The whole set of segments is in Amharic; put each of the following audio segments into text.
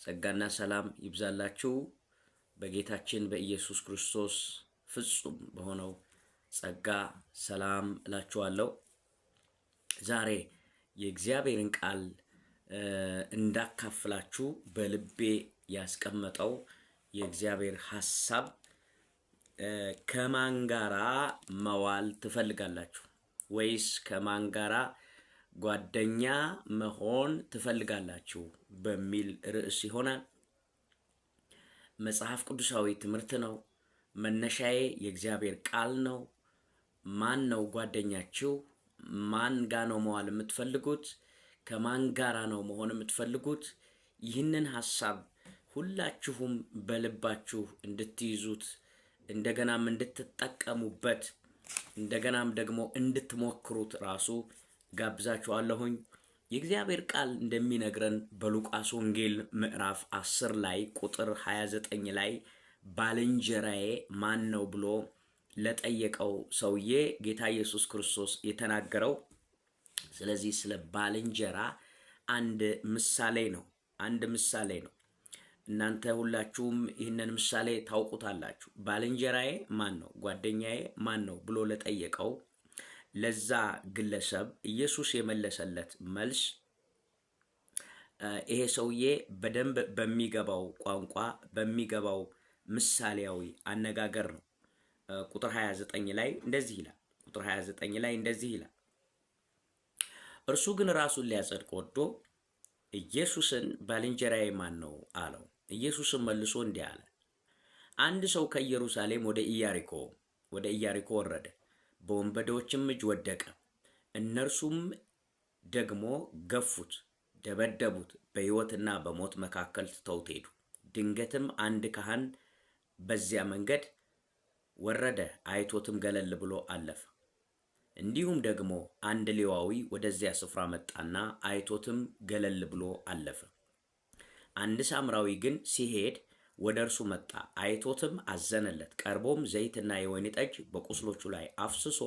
ጸጋና ሰላም ይብዛላችሁ። በጌታችን በኢየሱስ ክርስቶስ ፍጹም በሆነው ጸጋ ሰላም እላችኋለሁ። ዛሬ የእግዚአብሔርን ቃል እንዳካፍላችሁ በልቤ ያስቀመጠው የእግዚአብሔር ሐሳብ ከማን ጋራ መዋል ትፈልጋላችሁ ወይስ ከማን ጋራ ጓደኛ መሆን ትፈልጋላችሁ በሚል ርዕስ ይሆናል። መጽሐፍ ቅዱሳዊ ትምህርት ነው። መነሻዬ የእግዚአብሔር ቃል ነው። ማን ነው ጓደኛችሁ? ማን ጋ ነው መዋል የምትፈልጉት? ከማን ጋራ ነው መሆን የምትፈልጉት? ይህንን ሀሳብ ሁላችሁም በልባችሁ እንድትይዙት፣ እንደገናም እንድትጠቀሙበት፣ እንደገናም ደግሞ እንድትሞክሩት ራሱ ጋብዛችኋለሁኝ። የእግዚአብሔር ቃል እንደሚነግረን በሉቃስ ወንጌል ምዕራፍ 10 ላይ ቁጥር 29 ላይ ባልንጀራዬ ማን ነው ብሎ ለጠየቀው ሰውዬ ጌታ ኢየሱስ ክርስቶስ የተናገረው ስለዚህ ስለ ባልንጀራ አንድ ምሳሌ ነው። አንድ ምሳሌ ነው። እናንተ ሁላችሁም ይህንን ምሳሌ ታውቁታላችሁ። ባልንጀራዬ ማን ነው፣ ጓደኛዬ ማን ነው ብሎ ለጠየቀው ለዛ ግለሰብ ኢየሱስ የመለሰለት መልስ ይሄ ሰውዬ በደንብ በሚገባው ቋንቋ በሚገባው ምሳሌያዊ አነጋገር ነው። ቁጥር 29 ላይ እንደዚህ ይላል። ቁጥር 29 ላይ እንደዚህ ይላል። እርሱ ግን ራሱን ሊያጸድቅ ወዶ ኢየሱስን ባልንጀራዬ ማን ነው አለው። ኢየሱስም መልሶ እንዲህ አለ፣ አንድ ሰው ከኢየሩሳሌም ወደ ኢያሪኮ ወረደ፣ በወንበዴዎችም እጅ ወደቀ። እነርሱም ደግሞ ገፉት፣ ደበደቡት፣ በሕይወትና በሞት መካከል ትተውት ሄዱ። ድንገትም አንድ ካህን በዚያ መንገድ ወረደ፣ አይቶትም ገለል ብሎ አለፈ። እንዲሁም ደግሞ አንድ ሌዋዊ ወደዚያ ስፍራ መጣና አይቶትም ገለል ብሎ አለፈ። አንድ ሳምራዊ ግን ሲሄድ ወደ እርሱ መጣ፣ አይቶትም አዘነለት። ቀርቦም ዘይትና የወይን ጠጅ በቁስሎቹ ላይ አፍስሶ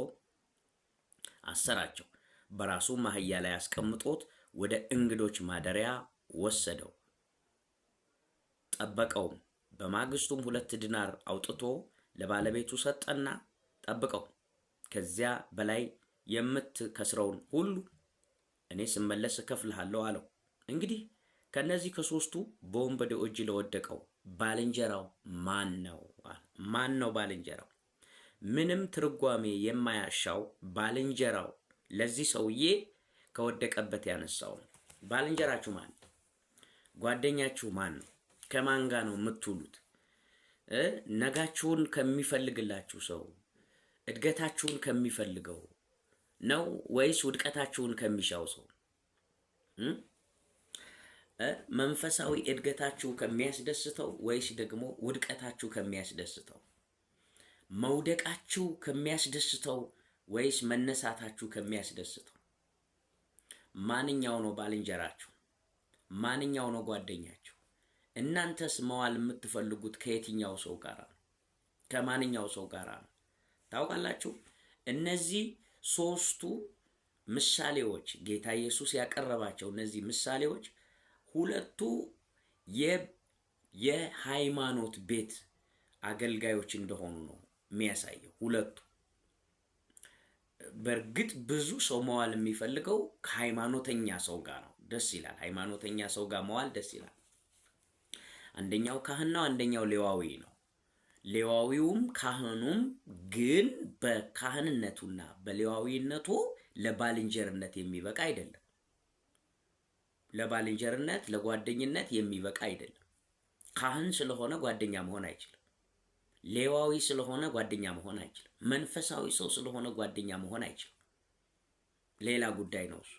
አሰራቸው። በራሱም አህያ ላይ አስቀምጦት ወደ እንግዶች ማደሪያ ወሰደው፣ ጠበቀውም። በማግስቱም 2 ዲናር አውጥቶ ለባለቤቱ ሰጠና ጠብቀው፣ ከዚያ በላይ የምትከስረውን ሁሉ እኔ ስመለስ እከፍልሃለሁ አለው። እንግዲህ ከእነዚህ ከሶስቱ በወንበዴው እጅ ለወደቀው ባልንጀራው ማን ነው? ማን ነው ባልንጀራው? ምንም ትርጓሜ የማያሻው ባልንጀራው ለዚህ ሰውዬ ከወደቀበት ያነሳው ነው። ባልንጀራችሁ ማን ነው? ጓደኛችሁ ማን ነው? ከማን ጋር ነው የምትውሉት? ነጋችሁን ከሚፈልግላችሁ ሰው፣ እድገታችሁን ከሚፈልገው ነው ወይስ ውድቀታችሁን ከሚሻው ሰው? መንፈሳዊ እድገታችሁ ከሚያስደስተው ወይስ ደግሞ ውድቀታችሁ ከሚያስደስተው? መውደቃችሁ ከሚያስደስተው ወይስ መነሳታችሁ ከሚያስደስተው? ማንኛው ነው ባልንጀራችሁ? ማንኛው ነው ጓደኛችሁ? እናንተስ መዋል የምትፈልጉት ከየትኛው ሰው ጋር ነው? ከማንኛው ሰው ጋር ነው? ታውቃላችሁ፣ እነዚህ ሶስቱ ምሳሌዎች፣ ጌታ ኢየሱስ ያቀረባቸው እነዚህ ምሳሌዎች፣ ሁለቱ የሃይማኖት ቤት አገልጋዮች እንደሆኑ ነው የሚያሳየው። ሁለቱ በእርግጥ ብዙ ሰው መዋል የሚፈልገው ከሃይማኖተኛ ሰው ጋር ነው። ደስ ይላል። ሃይማኖተኛ ሰው ጋር መዋል ደስ ይላል። አንደኛው ካህን ነው፣ አንደኛው ሌዋዊ ነው። ሌዋዊውም ካህኑም ግን በካህንነቱና በሌዋዊነቱ ለባልንጀርነት የሚበቃ አይደለም። ለባልንጀርነት ለጓደኝነት የሚበቃ አይደለም። ካህን ስለሆነ ጓደኛ መሆን አይችልም። ሌዋዊ ስለሆነ ጓደኛ መሆን አይችልም። መንፈሳዊ ሰው ስለሆነ ጓደኛ መሆን አይችልም። ሌላ ጉዳይ ነው እሱ።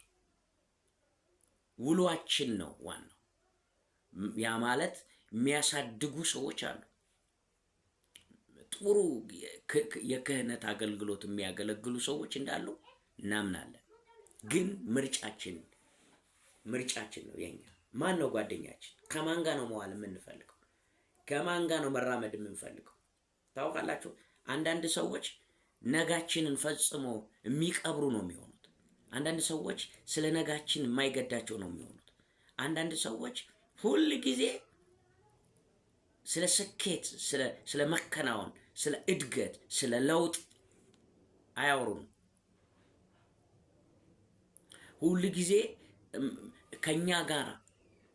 ውሏችን ነው ዋናው። ያ ማለት የሚያሳድጉ ሰዎች አሉ። ጥሩ የክህነት አገልግሎት የሚያገለግሉ ሰዎች እንዳሉ እናምናለን። ግን ምርጫችን ነው የኛ። ማን ነው ጓደኛችን? ከማን ጋር ነው መዋል የምንፈልገው? ከማን ጋር ነው መራመድ የምንፈልገው? ታውቃላችሁ፣ አንዳንድ ሰዎች ነጋችንን ፈጽሞ የሚቀብሩ ነው የሚሆኑት። አንዳንድ ሰዎች ስለ ነጋችን የማይገዳቸው ነው የሚሆኑት። አንዳንድ ሰዎች ሁል ጊዜ ስለ ስኬት፣ ስለ መከናወን፣ ስለ እድገት፣ ስለ ለውጥ አያወሩም። ሁል ጊዜ ከኛ ጋር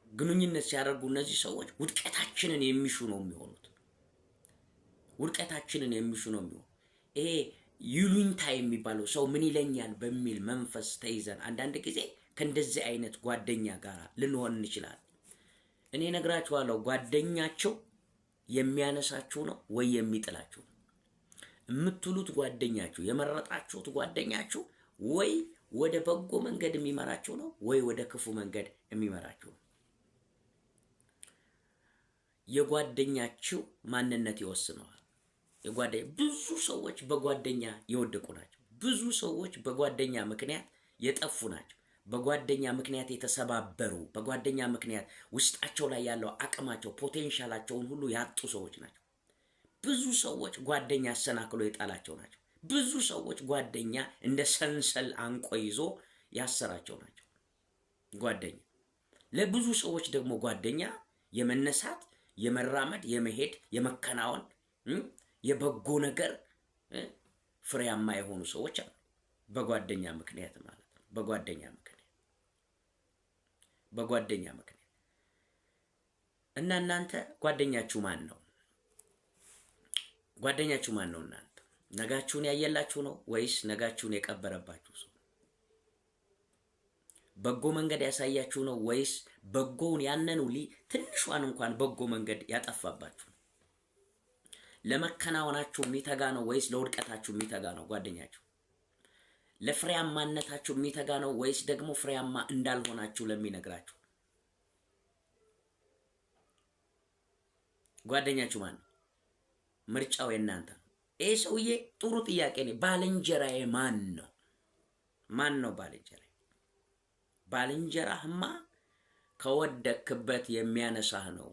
ግንኙነት ሲያደርጉ እነዚህ ሰዎች ውድቀታችንን የሚሹ ነው የሚሆኑት። ውድቀታችንን የሚሹ ነው የሚሆኑት። ይሄ ይሉኝታ የሚባለው ሰው ምን ይለኛል በሚል መንፈስ ተይዘን አንዳንድ ጊዜ ከእንደዚህ አይነት ጓደኛ ጋር ልንሆን እንችላለን። እኔ እነግራችኋለሁ፣ ጓደኛቸው የሚያነሳችሁ ነው ወይ የሚጥላችሁ ነው። የምትሉት ጓደኛችሁ፣ የመረጣችሁት ጓደኛችሁ ወይ ወደ በጎ መንገድ የሚመራችሁ ነው ወይ ወደ ክፉ መንገድ የሚመራችሁ ነው። የጓደኛችሁ ማንነት ይወስነዋል። ብዙ ሰዎች በጓደኛ የወደቁ ናቸው። ብዙ ሰዎች በጓደኛ ምክንያት የጠፉ ናቸው። በጓደኛ ምክንያት የተሰባበሩ፣ በጓደኛ ምክንያት ውስጣቸው ላይ ያለው አቅማቸው ፖቴንሻላቸውን ሁሉ ያጡ ሰዎች ናቸው። ብዙ ሰዎች ጓደኛ አሰናክሎ የጣላቸው ናቸው። ብዙ ሰዎች ጓደኛ እንደ ሰንሰል አንቆ ይዞ ያሰራቸው ናቸው። ጓደኛ ለብዙ ሰዎች ደግሞ ጓደኛ የመነሳት፣ የመራመድ፣ የመሄድ፣ የመከናወን፣ የበጎ ነገር ፍሬያማ የሆኑ ሰዎች አሉ። በጓደኛ ምክንያት ማለት ነው። በጓደኛ ምክንያት በጓደኛ ምክንያት እና እናንተ ጓደኛችሁ ማን ነው? ጓደኛችሁ ማን ነው? እናንተ ነጋችሁን ያየላችሁ ነው ወይስ ነጋችሁን የቀበረባችሁ ሰው? በጎ መንገድ ያሳያችሁ ነው ወይስ በጎውን ያንኑ ትንሿን እንኳን በጎ መንገድ ያጠፋባችሁ ነው? ለመከናወናችሁ የሚተጋ ነው ወይስ ለውድቀታችሁ የሚተጋ ነው ጓደኛችሁ? ለፍሬያማነታችሁ የሚተጋ ነው ወይስ ደግሞ ፍሬያማ እንዳልሆናችሁ ለሚነግራችሁ? ጓደኛችሁ ማን ነው? ምርጫው የእናንተ ነው። ይህ ሰውዬ ጥሩ ጥያቄ ነው። ባልንጀራዬ ማን ነው? ማን ነው ባልንጀራዬ? ባልንጀራህማ ከወደክበት የሚያነሳህ ነው።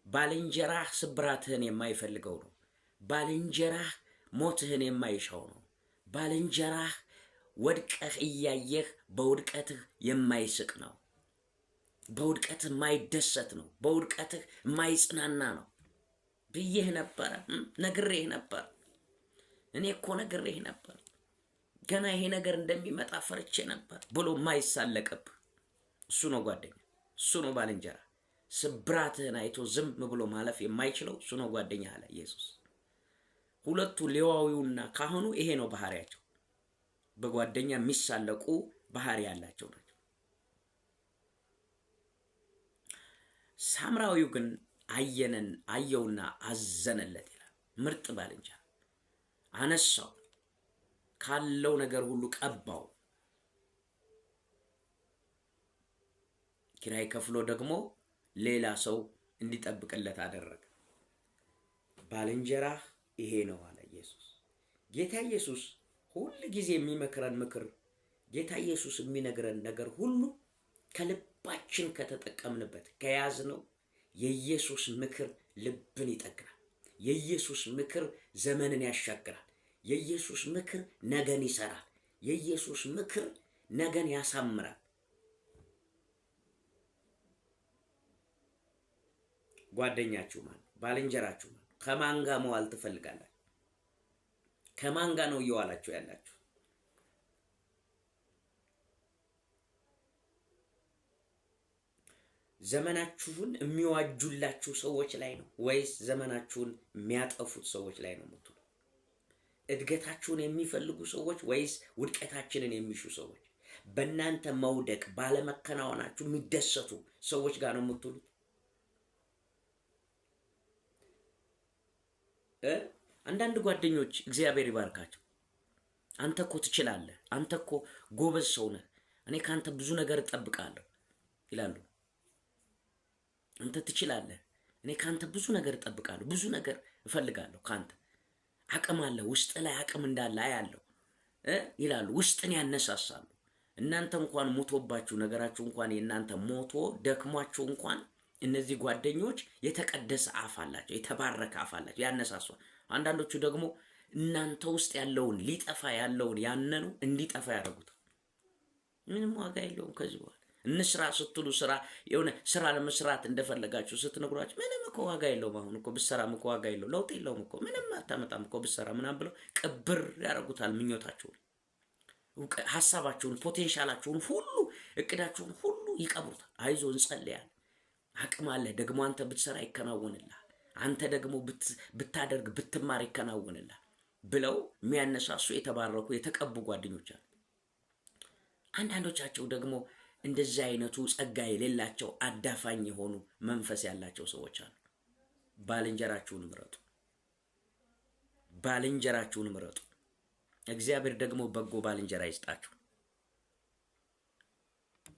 ባልንጀራህ ስብራትህን የማይፈልገው ነው። ባልንጀራህ ሞትህን የማይሻው ነው። ባልንጀራህ ወድቀህ እያየህ በውድቀትህ የማይስቅ ነው። በውድቀትህ የማይደሰት ነው። በውድቀትህ የማይጽናና ነው። ብዬህ ነበረ፣ ነግሬህ ነበር፣ እኔ እኮ ነግሬህ ነበር፣ ገና ይሄ ነገር እንደሚመጣ ፈርቼ ነበር ብሎ የማይሳለቅብህ እሱ ነው ጓደኛ፣ እሱ ነው ባልንጀራ። ስብራትህን አይቶ ዝም ብሎ ማለፍ የማይችለው እሱ ነው ጓደኛ አለ ኢየሱስ። ሁለቱ ሌዋዊውና ካህኑ ይሄ ነው ባህሪያቸው። በጓደኛ የሚሳለቁ ባህሪ ያላቸው ናቸው። ሳምራዊው ግን አየነን አየውና አዘነለት ይላል። ምርጥ ባልንጀራ አነሳው፣ ካለው ነገር ሁሉ ቀባው። ኪራይ ከፍሎ ደግሞ ሌላ ሰው እንዲጠብቅለት አደረገ። ባልንጀራህ ይሄ ነው አለ ኢየሱስ። ጌታ ኢየሱስ ሁል ጊዜ የሚመክረን ምክር፣ ጌታ ኢየሱስ የሚነግረን ነገር ሁሉ ከልባችን ከተጠቀምንበት ከያዝነው የኢየሱስ ምክር ልብን ይጠግናል። የኢየሱስ ምክር ዘመንን ያሻግራል። የኢየሱስ ምክር ነገን ይሰራል። የኢየሱስ ምክር ነገን ያሳምራል። ጓደኛችሁ ማን? ባልንጀራችሁ ማን? ከማን ጋር መዋል ትፈልጋላችሁ? ከማን ጋር ነው እየዋላችሁ ያላችሁ? ዘመናችሁን የሚዋጁላችሁ ሰዎች ላይ ነው ወይስ ዘመናችሁን የሚያጠፉት ሰዎች ላይ ነው የምትውሉ? እድገታችሁን የሚፈልጉ ሰዎች ወይስ ውድቀታችንን የሚሹ ሰዎች? በእናንተ መውደቅ ባለመከናወናችሁ የሚደሰቱ ሰዎች ጋር ነው የምትውሉት? አንዳንድ ጓደኞች እግዚአብሔር ይባርካቸው። አንተ እኮ ትችላለህ፣ አንተ እኮ ጎበዝ ሰው ነህ፣ እኔ ከአንተ ብዙ ነገር እጠብቃለሁ ይላሉ። አንተ ትችላለህ፣ እኔ ከአንተ ብዙ ነገር እጠብቃለሁ፣ ብዙ ነገር እፈልጋለሁ ከአንተ አቅም አለ፣ ውስጥ ላይ አቅም እንዳለ አያለሁ ይላሉ። ውስጥን ያነሳሳሉ። እናንተ እንኳን ሞቶባችሁ ነገራችሁ እንኳን የእናንተ ሞቶ ደክሟችሁ እንኳን እነዚህ ጓደኞች የተቀደሰ አፍ አላቸው፣ የተባረከ አፍ አላቸው፣ ያነሳሷል። አንዳንዶቹ ደግሞ እናንተ ውስጥ ያለውን ሊጠፋ ያለውን ያነኑ እንዲጠፋ ያደርጉታል። ምንም ዋጋ የለውም ከዚህ በኋላ እንስራ ስትሉ ስራ የሆነ ስራ ለመስራት እንደፈለጋችሁ ስትነግሯቸው ምንም እኮ ዋጋ የለውም፣ አሁን እኮ ብሰራም እኮ ዋጋ የለውም፣ ለውጥ የለውም እኮ ምንም አታመጣም እኮ ብሰራ ምናምን ብለው ቅብር ያደርጉታል። ምኞታቸውን፣ ሀሳባቸውን፣ potential ኣቸውን ሁሉ፣ እቅዳቸውን ሁሉ ይቀብሩታል። አይዞ እንጸልያለን፣ አቅም አለ ደግሞ፣ አንተ ብትሰራ ይከናወንልሃል፣ አንተ ደግሞ ብታደርግ ብትማር ይከናወንልሃል ብለው የሚያነሳሱ የተባረኩ የተቀቡ ጓደኞች አሉ። አንዳንዶቻቸው ደግሞ እንደዚህ አይነቱ ጸጋ የሌላቸው አዳፋኝ የሆኑ መንፈስ ያላቸው ሰዎች አሉ። ባልንጀራችሁን ምረጡ። ባልንጀራችሁን ምረጡ። እግዚአብሔር ደግሞ በጎ ባልንጀራ ይስጣችሁ።